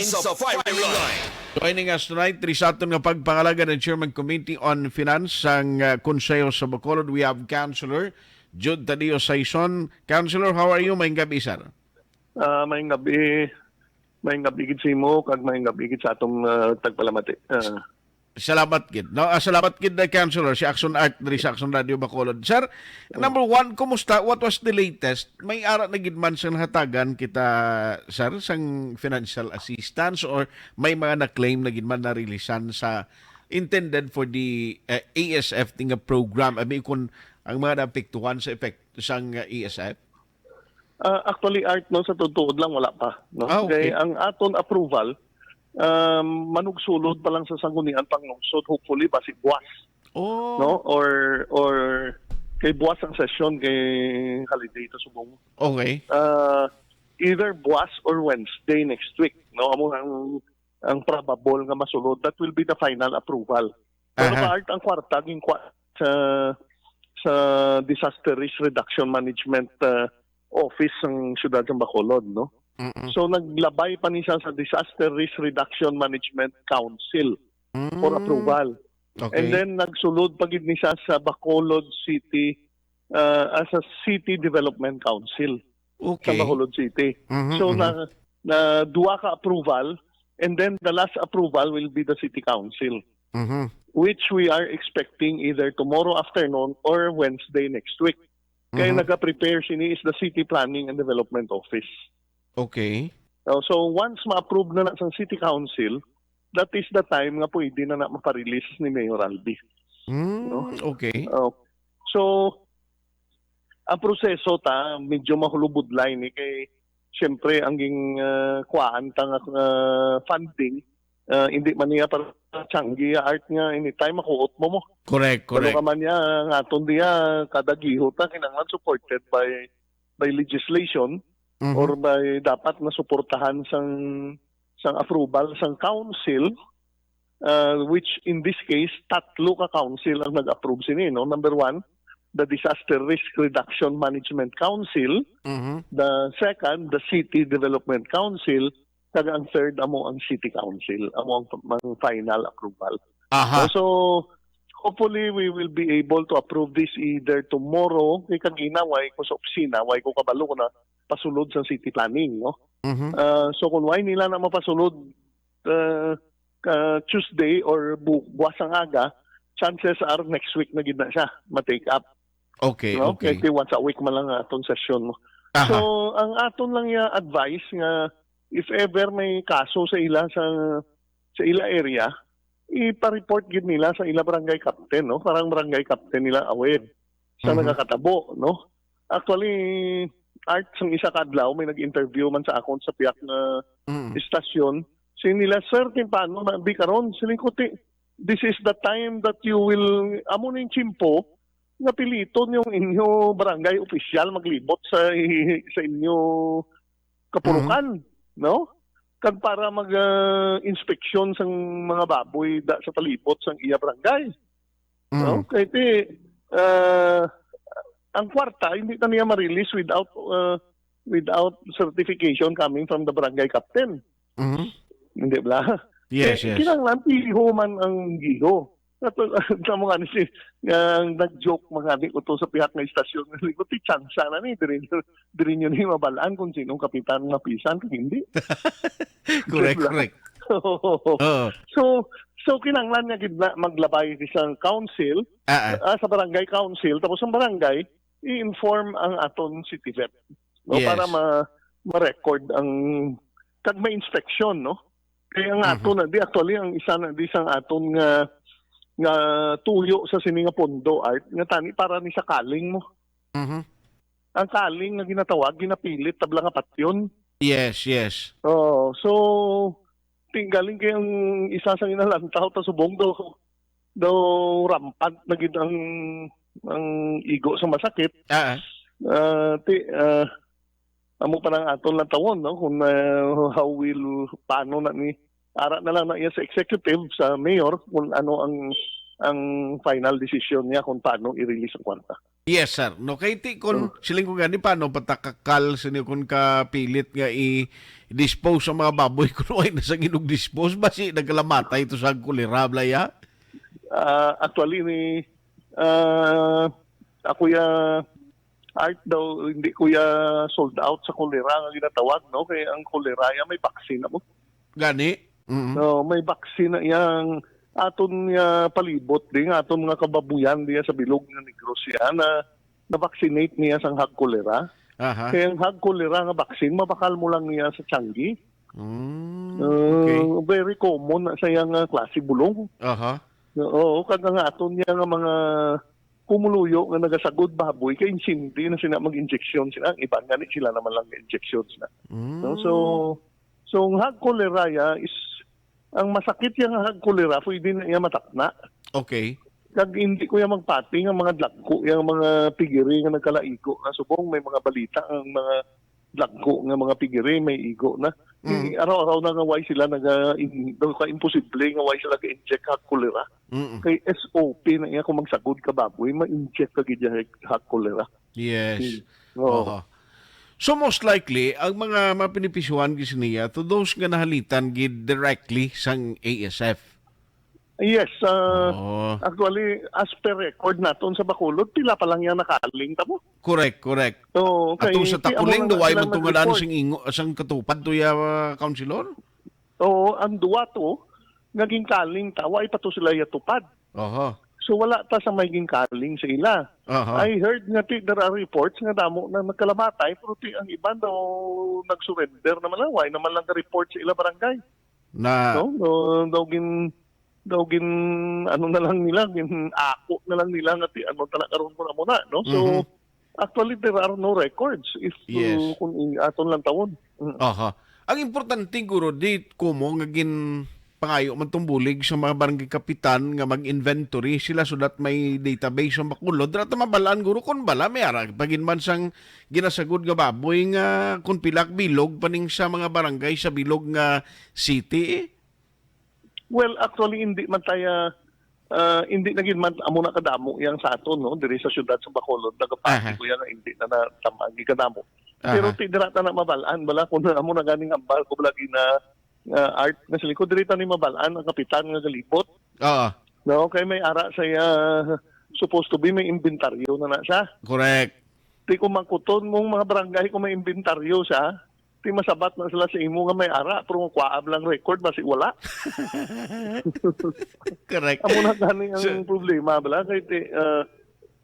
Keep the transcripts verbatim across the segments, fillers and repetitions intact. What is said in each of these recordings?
Sa firing line. Joining us tonight, diri sa aton nga pagpangalaga ng Chairman Committee on Finance sang uh, Konseho sa Bacolod, we have Councilor Jude Tadeo Saison. Councilor, how are you? Maayong gabi, sir. Ah, maayong gabi. Maayong gabi gid sa imo, kag maayong gabi gid sa atong, ah, tagpalamati. Ah. Salamat gid, no? Ah, salamat gid na Councilor si Action Art diri sa Action Radio Bacolod. Sir, number one, kumusta? What was the latest? May ara na gid man sa nahatagan kita, sir, sang financial assistance, or may mga na-claim na gid man na-releasan sa intended for the uh, A S F nga program? Abi, kung ang mga naapektuhan sa epekto sang uh, A S F? Ah, actually, Art, no, sa tuod lang, wala pa, no? Ah, okay. Kay ang aton approval, um, manugsulod pa lang sa Sangguniang Panglungsod, hopefully, basi buwas, Oh. no? Or, or kay buwas ang session kay holiday ta subong. Okay. Ah, either buwas or Wednesday next week, no? Amo ang, ang probable nga masulod. That will be the final approval. Pero Aha. Art, ang kwarta, ginkuha sa, sa Disaster Risk Reduction Management, uh, Office sang Siyudad sang Bacolod, no? Mm-mm. So, naglabay pa ni siya sa Disaster Risk Reduction Management Council for Mm. approval. Okay. And then, nagsulod pa gid ni siya sa Bacolod City, uh, as a City Development Council sa Okay. Bacolod City. Mhm, So, mhm. na, na duha ka approval, and then the last approval will be the City Council, Mhm. which we are expecting either tomorrow afternoon or Wednesday next week. Kaya Mhm. nag-prepare sini is the City Planning and Development Office. Okay. Uh, so, once ma-approve na na sa City Council, that is the time nga pwede na na maparelease ni Mayor Albi. Mm, No? okay. Uh, so, ang proseso ta, medyo mahulubudlay ni kay, siyempre, ang ging, uh, kuhaan ta nga, uh, funding, uh, hindi man niya para tiyanggi, Art, nga anytime makuot mo mo. Correct, Ano correct. ka man niya, nga aton diya, kada giho ta, kinahanglan supported by, by legislation Mhm. or by dapat na suportahan sang, sang approval sang council, uh, which in this case, tatlo ka council ang nag-approve sini, no? Number one, the Disaster Risk Reduction Management Council. Mhm. The second, the City Development Council. Kag ang third, amo ang City Council. Amo ang, ang final approval. Aha. So, hopefully, we will be able to approve this either tomorrow, kay kagina, way ko sa opisina, way ko kabalo kung na pasulod sa city planning, no? Mhm. Ah, so, kung way nila na mapasulod, uh, uh, Tuesday or bu-, buwas ang aga, chances are next week na gid na siya ma-take up. Okay, No? okay. Kay once a week man lang ang aton session mo. Aha. So, ang aton lang ya advice nga if ever may kaso sa ila sa, sa ila area, ipa-report gid nila sa ila barangay captain, no? Parang barangay captain nila aware sa Mhm. nagakatabo, no? Actually, Art, sang isa ka adlaw, may nag-interview man sa akon sa pihak nga Mm. istasyon. Siling nila, "Sir, tin paano na di karon?" Siling ko, "Ti, this is the time that you will, amo ning tiyempo nga piliton yung inyo barangay opisyal maglibot sa, sa inyo kapurukan, Mhm. no? Kag para mag, ah, inspeksyon sang mga baboy da sa palibot sang iya barangay." No? Mm. Kay ti, ah, ang kwarta, hindi na niya ma-release without, ah, without certification coming from the barangay captain. Mhm. Hindi bala? Yes, Eh, yes. kinahanglan piho man ang giho. Kato, tamo nga ni si, nga nag-joke mga ni ko to sa pihak nga istasyon. Nga ko, "Ti, tsansa na ni, diri, diri nyo ni mabalaan kung sinong kapitan nga pisan kung hindi." Correct, Diba? correct. Oo. So, so kinahanglan nga gid na maglabay sa council, Ah, ah. ah, sa barangay council, tapos ang barangay, i-inform ang aton city vet, no? Yes. Para ma-, ma-record ang, kag may inspection, no? Kaya ang Mhm. aton na, di actually, ang isa na, di sang aton nga, nga tuyo sa sini nga pondo, Art, nga tani para ni sa kaling mo. Mhm. Ang kaling nga ginatawag, ginapilit, tabla nga patyon. Yes, yes. Oo, so, ti, galing kay ang isa sa ginalantaw ta subong daw, daw rampant na gid ang, ang igo sa masakit. Ah, ah. Ah, ti, ah, amo pa nang aton lang tawon, no? Kung, ah, how will, paano na ni, ara na lang na iya sa executive, sa mayor, kung ano ang, ang final decision niya kung paano i-release ang kwarta. Yes, sir. No, kay ti kon siling ko gani, paano patakakal sa inyo kon kapilit nga i-dispose ang mga baboy kung way na sa ginog-dispose, basi nagkalamatay ito sa kolera, Blaya? Ah, actually, ni, ah, ako ya, Art daw, hindi ko ya sold out sa kolera nga ginatawag, no? Kay ang kolera ya may vaccine na mo. Gani? Mm. No, may vaccine na yang aton ya palibot di nga aton mga kababuyan diya sa bilog nga Negros ya na na-vaccinate niya sang hag kolera. Aha. Kaya ang hag kolera nga vaccine, mabakal mo lang niya sa tianggi. Mm, Uh, okay. Very common na sa iyang uh, klase bulong. Aha. Oo, kag ang aton niya nga mga pumuluyo nga nagasagod baboy kay insindi na sila mag-injection sila. Ang iban gani sila naman lang injection sila. Mm. No? So, so ang hag kolera ya is ang masakit ya nga hag kolera pwede na iya matapna. Okay. Kag hindi ko ya magpati nga mga dlagko yang mga pigiri nga nagkalaigo na subong may mga balita ang mga dlagko nga mga pigiri may igo na. Mm. Di araw-araw na nga way sila naga in, daw ka imposible nga way sila ga-inject hag kolera. Mm. Kay S O P na iya kung magsagod ka baboy, ma-inject ka gid ya hag kolera. Yes. Mm. Oo. Oho. So most likely ang mga mapinipisyuhan gid siniya to those nga nahalitan gid directly sang A S F. Yes, uh, Oh. actually, as per record naton sa Bacolod, pila pa lang yang nakaling ta mo. Correct, correct. Oo, Ato kay sa ti amo Takuling, na nga duway silang man to nga daan nag-report. Sing ingo, sang katupad to ya, uh, Councilor? Oo, ang duwa to, naging kaling ta, wa pa to sila yatupad. Oho. So wala ta sa may ginkaling sa ila. Oho. I heard nga ti, there are reports nga damo na nagkalamatay, pero ti ang iban daw nag-surrender naman lang, way naman lang report sa ila barangay. Na No? No, daw gin daw gin ano na lang nila, gin ako na lang nila nga ti ano tala karon mo na mo na, no? So, Mhm. actually, there are no records if Yes. uh, kung i- aton lang tawon. Mm. Aha. Ang importante guro di kumo nga gin pangayo man tong bulig sa mga barangay kapitan nga mag-inventory sila so that may database sa Bacolod. Dira ta mabalaan guro kung bala may ara pagin man sang ginasagod nga baboy nga kung pilak bilog paning sa mga barangay sa bilog nga city. Well, actually, hindi man tayo, ah, hindi na gid man amo na kadamo yang sa aton, no, diri sa siyudad sa Bacolod, nagapati Aha. ko yan, hindi na natamagi kadamo. Pero Aha. ti dira ta na mabalaan bala kung amo na ganing ambal ko lagi na, ah, art na sa likod, diri ta ni mabalaan ang kapitan nga galibot. Oo. No, kay may ara sa iya, supposed to be may inventaryo na na siya. Correct. Ti kung mangkuton mong mga barangay kung may inventaryo siya, ti masabat na sila sa imo nga may ara, pero kung kwaab lang record, basi wala. Correct. Amo na gani ang So problema, bala, kay ti, ah,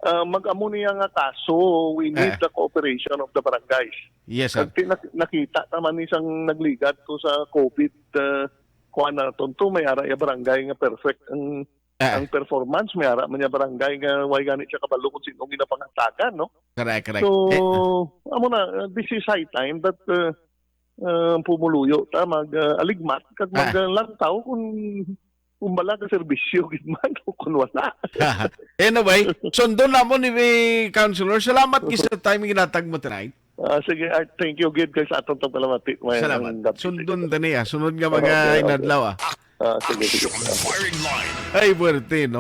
ah, mag-amo niya nga kaso, we need Ah. the cooperation of the barangays. Yes, sir. Kag ti nak-, nakita naman ni sang nagligad to sa COVID, ah, kuwan na tonto, may ara ya barangay nga perfect ang Ah. ang performance, may ara man niya barangay nga way gani siya kabalo kung sino ang ginapangantagan, no? Correct, correct. So, Eh, ah. amo na, uh, this is high time that, uh, uh, pumuluyo ta, mag, uh, aligmat, kag Ah. mag, uh, langtaw kung, kung bala ka serbisyo gid man o kung wala. Anyway, sundon na mo ni Councilor. Salamat gid sa time nga ginatag mo tonight. Ah, sige, Art, thank you gid kay sa atong pagpalamati. May Salamat. ang gabi. Sundon ta niya. Sunod nga mga Okay, okay. inadlaw, ah. Ah, sige, sige. Action firing line. Ay, puwerte, no?